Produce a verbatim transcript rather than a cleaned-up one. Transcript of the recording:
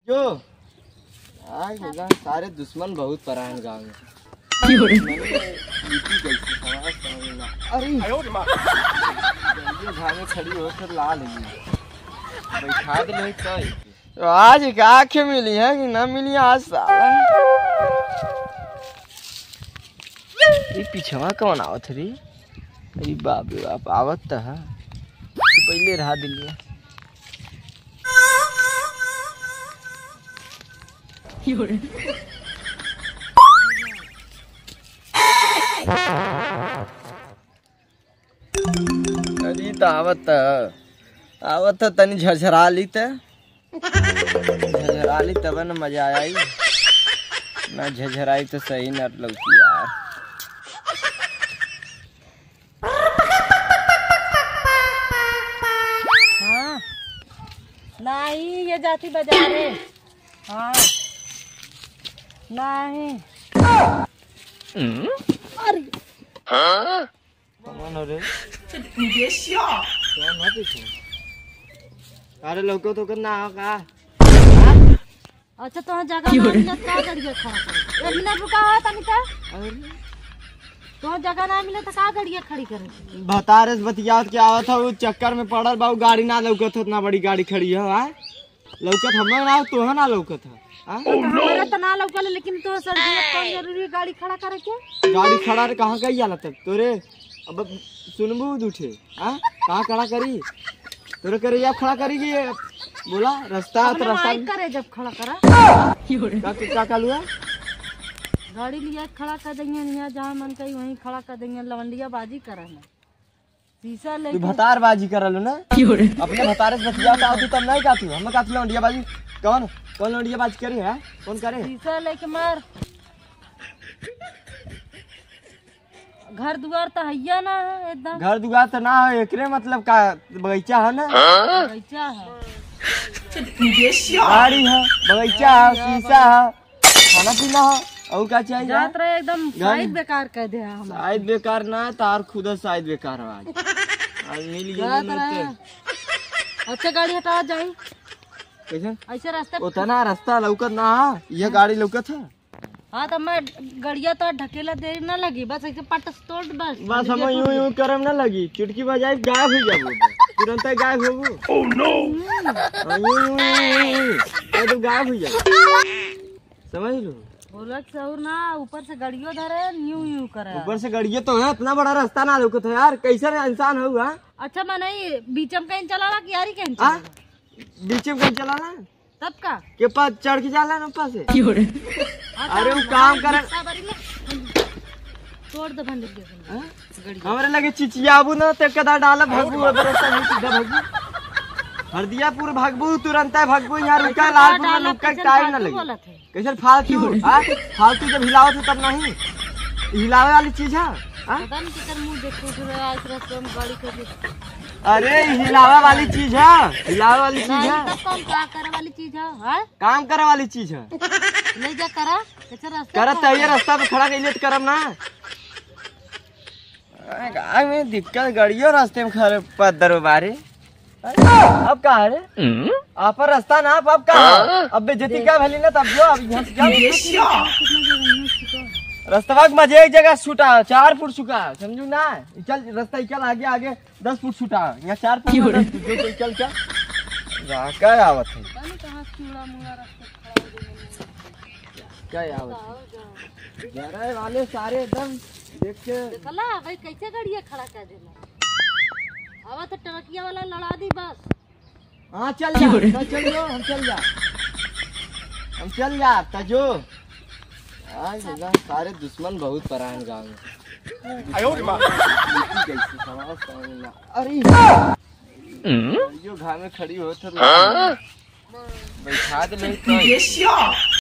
जो, आ गइला, सारे दुश्मन बहुत परान गाँव में। क्यों रे? मने, इनकी कैसे समाज समझ ना। अरे! ये घामे खड़ी हो, फिर ला लेगी। बैठा दे लोग, क्या है? तो आज का आँखें मिली है कि ना मिली आज साला? ई पिछवा कौन आवत रे? अरे बाप रे बाप, आवत त ह। तू पहिले रहा दिलिया। अरे त आवत त, आवत त तनी झरझरा ली त। झरझराली तब न मजा आई, ना झरझराई तो सही न लौकी यार। हाँ, नाही, ये जाती बाजारे। हाँ, नाही। अरे। कौन हो रे? कौन हो पीछे? अरे लौको तो करना हो का? अच्छा, तोहाँ जगह ना मिलत का गड़िया खड़ा करे? एक मिनट रुका हो तनी का। अरे। तोहाँ जगह ना मिलत का गड़िया खड़ी करे? भतारे से बतियात के आवत हो, उ चक्कर में पड़ल बा, उ गाड़ी ना लौकत हो, इतना बड़ी गाड़ी खड़ी है, हाँ? लौकत हमें ना, तोहे ना लौकत है, हाँ? तो हमारे तो ना लौकल, लेकिन तो सर जी, अब कौन जरूरी है गाड़ी खड़ा करे के? गाड़ी खड़ा रे, कहाँ गई जाला तब तोरे? अब सुनबू दूठे, हाँ? कहाँ खड़ा करी? तोरे करे या खड़ा करी कि बोला, रास्ता तो अपने रास्ता माइक में करे जब खड़ा करा। का, का, का कालू है? गाड़ी लिया खड़ा कर देंगे, यहाँ जहाँ मन कही वहीं खड़ा कर देंगे, लवंडिया बाजी करे ना। शीशा तू लेके भतार बाजी करल हो ना? क्यों रे? अपने भतारे से बतिया का तू तब नहीं का तू, हमें का तू लौंडिया बाजी? कौन, कौन लौंडिया बाजी करे है? कौन करे? शीशा लेके मार। घर दुआर तो हैया ना है एकदम। घर दुआर तो ना है, एकरे मतलब का बगीचा है ना? बगीचा है। गाड़ी है, बगीचा है, गाड़ी है, शीशा है। खाना पीना हो, और का चाहिए? जात रहे एकदम गाड़ी। साइज बेकार कर दे हम। साइज बेकार ना, तार खुद साइज बेकार हो आज। आज मिल गई जात ना रहे। तो। अच्छा, गाड़ी हटावा जाई। कैसे? ऐसे रास्ता उतना रास्ता लौकत ना, यह गाड़ी लौकत है। हाँ, तो मैं गड़िया तो ढकेला देर ना लगी, बस ऐसे पट से तोड़ बस। बस हम यूं यूं करम ना लगी, चुटकी बजाई गायब हो जाबो, तुरंत गायब होबो। Oh no! हाँ, यूं, यूं, यूं, यूं, यूं। ये तो गायब हो जाबो। समझ लो। बोला कि सहूर ना, ऊपर से गड़ियो धरे, न्यू न्यू करे। ऊपर से गड़ियो तो है, इतना बड़ा रास्ता ना लौकत है यार, कैसे इंसान हो, हाँ? अच्छा, मैं नहीं, बीच में कहीं चला रहा कि यारी कहीं हाँ? चला रहा? बीच में कहीं चला रहा? तब का? के पास चढ़ के जाला ना ऊपर से? क्यों रे? हाँ, अरे, तो वो काम हम करे। रिक्शा भरी में तोड़ दे भंडिल के। हाँ? गड़िया। हमरे लगे चिचियाबू ना, ते कदा डाला भगबू, अगर ऐसा नहीं सीधा भगबू। हरदियापुर भगबू, तुरंत भगबू, यहाँ रुका, लालपुर में रुका, टाइम ना लगे। कैसे फालतू? हाँ? फालतू जब हिलावत हो तब नहीं। हिलावे वाली चीज है, हाँ? पता नहीं किधर मुंह देखो, जो आज रास्ते में गाड़ी कर दी। अरे, हिलावे वाली चीज है, हिलावे वाली चीज नहीं, है। तब कौन का करे वाली चीज है, हाँ? काम करे वाली चीज है। ले जा करा, कैसे रास्ता करत है, ये रास्ता पे खड़ा कइले त करम ना। अरे, गाय में दिक्कत, गाड़ियों रास्ते में खड़े पद्दर बारे। अब का है रे? हम्म? आप पर रास्ता ना, आप, आप का है? हाँ? अब बेइज्जती का भली ना, तब जो, अब यहाँ से क्या? ये क्या? रास्ता के मजे एक जगह छूटा, चार फुट छुका, समझू ना? चल, रास्ता चल आगे, आगे। दस फुट छुटा, यहाँ चार फुट क्यों ना रे? दस फुट, जो कोई चल क्या? जा, क्या आवत है? पता नहीं कहाँ से चूड़ा मूड़ा रख के खड़ा हो गए हैं। क्या आवत है? बताओ, जाओ। जा रहे वाले सारे एकदम देख के। देखला, भाई कैसे गाड़िया खड़ा कर देला? अब तो ट्रकिया वाला लड़ा दी बस। हाँ, चल जा, क्यों रे? बस चल जो, हम चल जा। हम चल जा, तजो। आज एकदम सारे दुश्मन बहुत परान गाँव में। आयो रे माँ। नीति कैसी समाज समझ ना। अरे। हम्म? यो घामे खड़ी होत है। हाँ? बैठा दे नहीं तो।